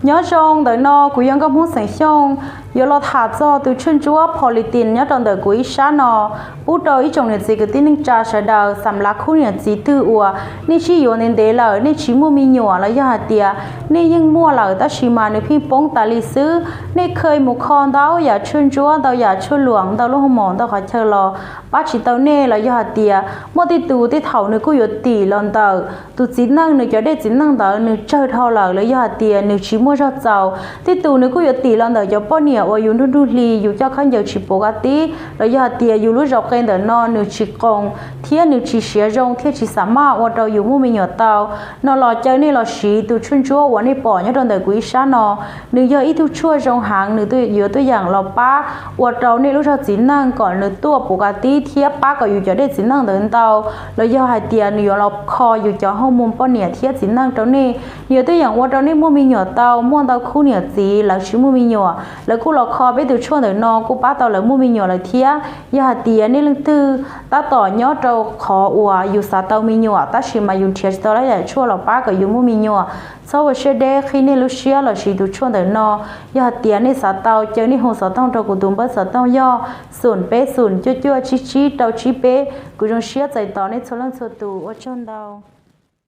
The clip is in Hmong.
Nyob zoo, ntawm no kuv yog Nkauj Hmoob xeem Xyooj, yuav los tham txog tus tshuaj ntsuab Politin nyob rau ntawm kuv ib sab no, pub rau ib tsoom niam txiv kwv tij neej tsa sawv daws xam lav khub niam txiv twg uas nej sib yuav ntev ntev lawm, nej tsis muaj me nyuam los yog hais tias nej yeej muaj lawm tab sis mas nws pheej poob tas li xwb. Nej kheev mus kho ntau yam tshuaj ntsuab, ntau yam tshuaj luam, ntau lub hoo mom, ntau qhov chaw los pab tsis tau nej, los yog hais tias muaj tej tus tej thaum nws kuj yuav tim los ntawm tus txiv neej, nws cov dej txiv neej ntawd nws tsawg dhau lawm, los yog hais tias nws tsis muaj zog txaus. Tej tus nws kuj yuav tim los ntawm cov poj niam uas yus nruj nruj hli, yus coj khaub ncaws tsis puv ka tib, los yog hais tias yus lub zos qe ntawm no nws tsis qoos thiab nws tsis siav zoo thiaj tsis xam maj ua rau yus muaj me nyuam tau no los caw nej los siv tus tshuaj ntsuab uas nej pom nyob rau ntawm kuv ib sab no. Nws yog ib tug tshuaj zoo heev, nws yuav tuaj yeem los pab ua rau nej lub zog txiv neej kom nws tuaj puv ka tib thiab pab kom yus cov dej txiv neej ntawd ntau, los yog hais tias nws yuav los kho yus cov hoo mom poj niam thiab txiv neej rau nej. Nws yuav tuaj yeem ua rau nej muaj me nyuam tau. Muaj ntau khub niam txiv lawv tsis muaj me nyuam, lawv kuj los kho peb tus tshuaj ntawm no kuj pab tau lawv muaj me nyuam lawm thiab. Yog hais tias nej leej twg tab tom nyob rau qhov uas yus xav tau me nyuam tab sis mas yus nrhiav tsis tau lab yam tshuaj los pab kom yus muaj me nyuam, txhob ua siab deb, qhib nej lub siab los siv tus tshuaj ntawm no. Yog hais tias nej xav tau, caw nej hu xov tooj rau kuv tus npawb xov tooj yog xoom peb xoom cuaj cuaj tsib tsib rau tsib peb. Kuv zoo siab txais tos nej txhua leej txhua tus, ua tsaug ntau.